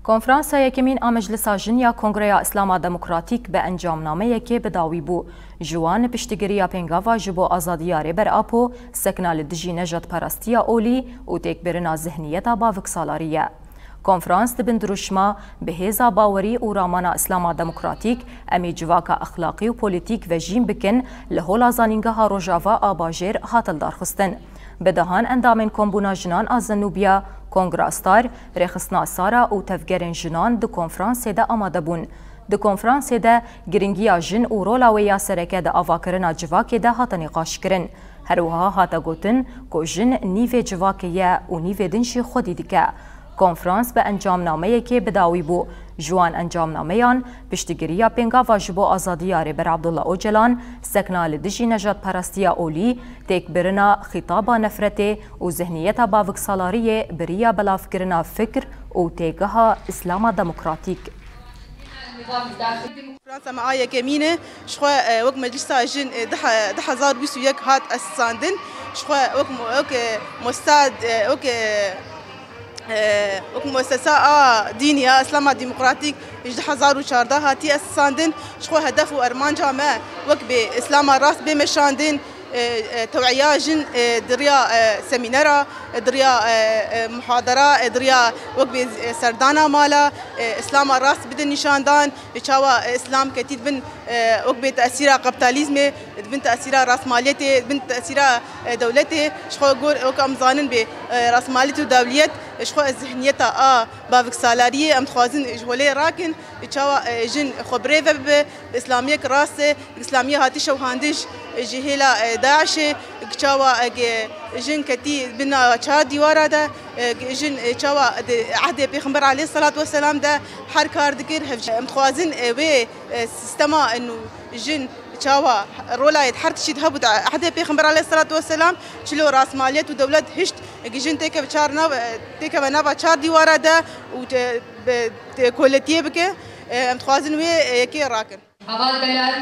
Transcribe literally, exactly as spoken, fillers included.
Konferansa yekemîn a Meclisa Jin ya Kongreya Îslama Demokratîk bi encamnameyekê bi dawî bû. Ji wan piştgiriya pêngava ji bo azadiya Rêber Apo, sekna li dijî nejadperastiya olî û têkbirina zihniyeta baviksalarî ye. Konferans di bin dirûşma bi hêza bawerî û ramana Îslama Demokratîk, em ê civaka exlaqî û polîtîk vejîn bikin, li Hola Zanîngeha Rojava a Bajêr hat lidarxistin. Bi dehan endamên Kombûna Jinan a Zenûbiya, Kongra Star, Rêxistina Sara û tevgerên jinan di konferansê de amade bûn. Di konferansê de giringiya jin û rola wê ya sereke di avakirina civakê de hate nîqaşkirin. Her wiha hate gotin ku jin nîvê civakê ye û nîvê din jî xwedî dike. Konferans bi encamnameyekê bi dawî bû. Ji wan encamnameyan, piştgiriya pêngava ji bo azadiya Rêber Abdullah Ocalan, sekna li dijî nejadperastiya olî, têkbirina xîtaba nefretê û zihniyeta baviksalariyê bi riya belavkirina fikr û têgeha Îslama Demokratîk. Konferansa me a yekemîn e, ji xwe, e, wek Meclisa Jin, e, di he-, du hezar bîst û yek hat esasandin. Ji xwe wek mu-, wek, e, muesesa, e, wek, e, e, wek muesesa a dînî ya Îslama Demokratîk ji du hezar û çardeh hatî esasandin. Ji xwe hedef û ermanca me wek bê Îslama rast bê meşandin, e, e, tew'iya jin, e, di riya, e, semînera, e, di riya, e, e, muhadera, e, di riya wek bê, e, serdana mala, e, Îslama rast bidin nîşandan, e, çawa, e, Îslam ketî di bin, e, wek bê tesîra kapitalizmê, di bin tesîra rastmaliyetê, di bin tesîra, e, dewletê, ji xwe gor wek em zanin bê, e, rastmaliyet û dewliyet, e, ji xwe zihniyeta a baviksalariyê em dixwazin ji holê rakin, e, çawa, e, jin xwe birêve bibe, bi Îslamiyek rast e, Îslamiye hatî şewhandiş ji hêla, e, DAIŞê, çawa, e, jin ketî bina çar dîwara de, e, jin, e, çawa di ehdê Pêxember aleyh salatu vesselam de her kar dikir. Hev-, em dixwazin, e, wê, e, sîstema, e, nû jin çawa rolayê her tiştî de hebû di ehdê Pêxember aleyh salatu vesselam, çilo rastmaliyet û dewlet hişt, e, jin têkeve çar nav-, e, têkeve nava çar dîwara de û te-, be-, te-, koletiyê bike. E, em dixwazin wê, e, yekê rakin. Heval Delal,